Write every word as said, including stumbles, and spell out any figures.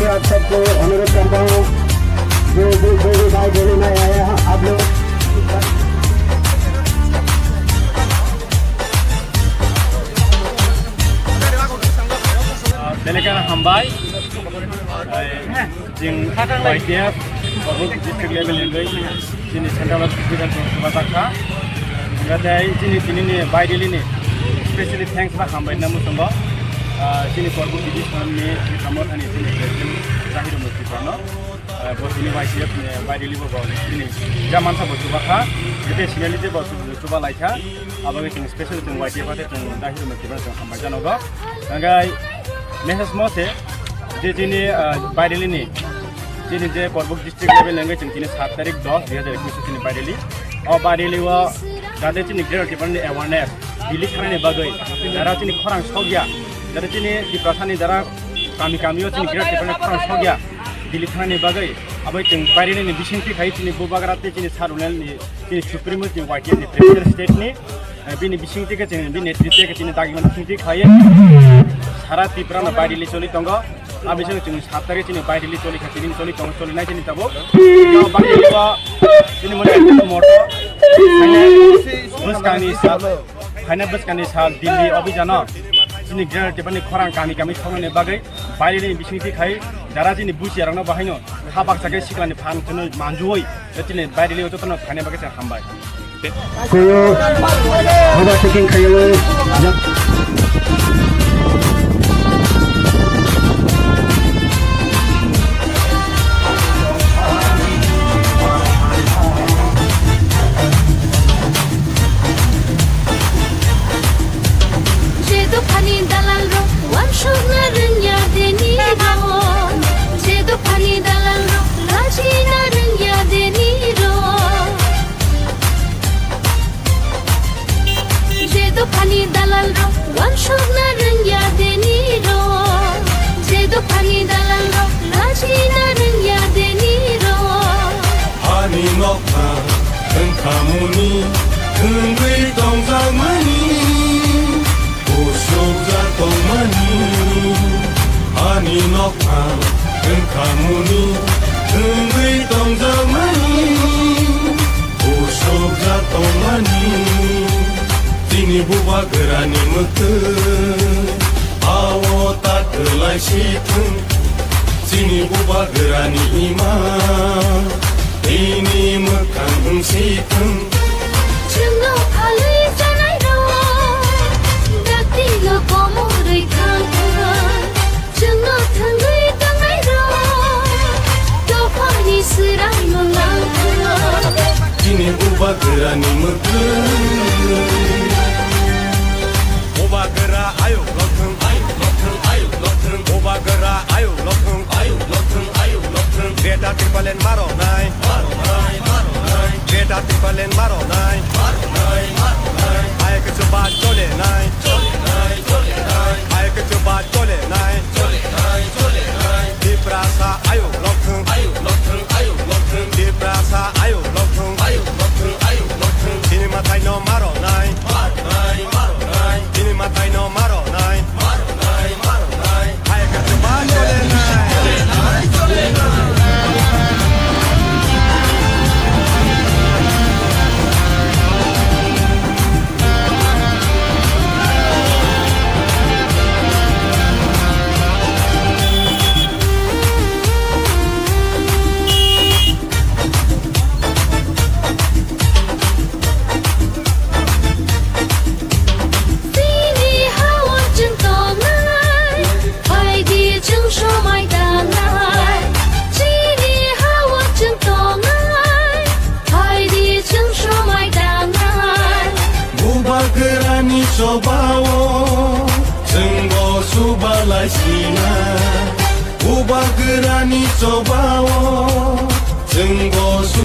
आप सबको अनुरोध करता हूँ, जो भी, जो भी भाई बहन आए हैं, आप लोग Belai kheno hambai. Jing Y T F, Korbuk district level ni bagwi chini central hospital chwng chubajakha. Hwnkhe tei chini tinini bairili ni specially thanks ba hambai na muchungo. Ah, chini Korbuk division ni Tipra Mothani chini president Zahiru Musti no. Ah, bo chini Y T F ni bairili bo bo chini jamansa bo chubakha. Hwnkhe tei sinali je bo chuba laikha. Abo khe chwng special chwng Y T F ate chwng Zahiru Musti no chwng hambai janogo. Hwnkhe message mo se je chini, ah, bairili ni chini je Korbuk district level ni wngwi chwng chini sat tarik dos dui hazar ekush chini bairili. O bairili o jate chini Greater Tipraland ni awareness, Delhi thangnani bagwi, jara chini khorang sokya, jara chini Tiprasa ni jara kami kami o chini Greater Tipraland ni khorang sokya, Delhi thangnani bagwi, abo chwng bairili ni bisingtwi khai chini bubagra tei chini sir ni, chini supremo chini Y T F ni president state ni, eh, bini bisingtwi khe chini, bini netritwi khe chini dagimani bisingtwi khai sara Tripura no bairili choli tongo. Abising chini sat tarik chini bairili choli kha, chini choli tongo, choli nai chini tabuk. Yo bairili o chini mani moto. Bwskangni sal, haina bwskangni sal Delhi obijano chini Greater Tipraland ni khorang kami kami songnani bagwi bairili bisingtwi khai jara chini buchi rokno bahaino kha baksa khe siklani phan kheno manjuwi chini bairili o jotono thaina bagwi se hambai. Kuyu overtaking khayo. Je dophani dalal rok wansukna rwngya deni rok, je dophani dalal rok lachina rwngya deni rok. Je dophani dalal rok wansukna rwngya deni rok. Je dophani dalal rok lachina rwngya deni rok. Ani nokha wngkhamuni wngwi tongjakmani, usukjak tongmani. Ani nokha wngkhamuni wngwi tongjakmani. Usukjak tongmani, chini bubagrani mwktwi, ao ta kwlai si thung. Chini bubagrani ima, bini mwkhang wng si thung. Chwngno phalwi chanai rok, dakti no komorwi thang thang. Chwngno thwngwi tongnai rok, dophani swrang no lang thwng. Chini bubagrani mwkhwng. Bubagra ayuk lokthwng, ayuk lokthwng, ayuk lokthwng. Bubagra ayuk lokthwng, ayuk lokthwng, ayuk lokthwng. Greater Tipraland maro nai, maro nai, maro nai. Greater Tipraland maro nai, maro nai, maro nai. Ayuk chuba chole nai, chole nai, chole nai. Ayuk chuba chole nai, chole nai, chole nai. Tiprasa ayuk lokthwng, ayuk lokthwng, ayuk lokthwng. Tiprasa ayuk lokthwng, ayuk lokthwng, ayuk lokthwng. Chini mwtai no maro nai, maro nai, maro nai. Chini mwtai no maro nai, maro nai, maro nai. Hai ka chuba chole nai. Chini ha-o chwng tongnai, phaidi chwng somai tangnai. Chini ha-o chwng tongnai, phaidi chwng somai tangnai. Bubagrani chobao chwngbo subalai sinai. Bubagrani chobao chwngbo su-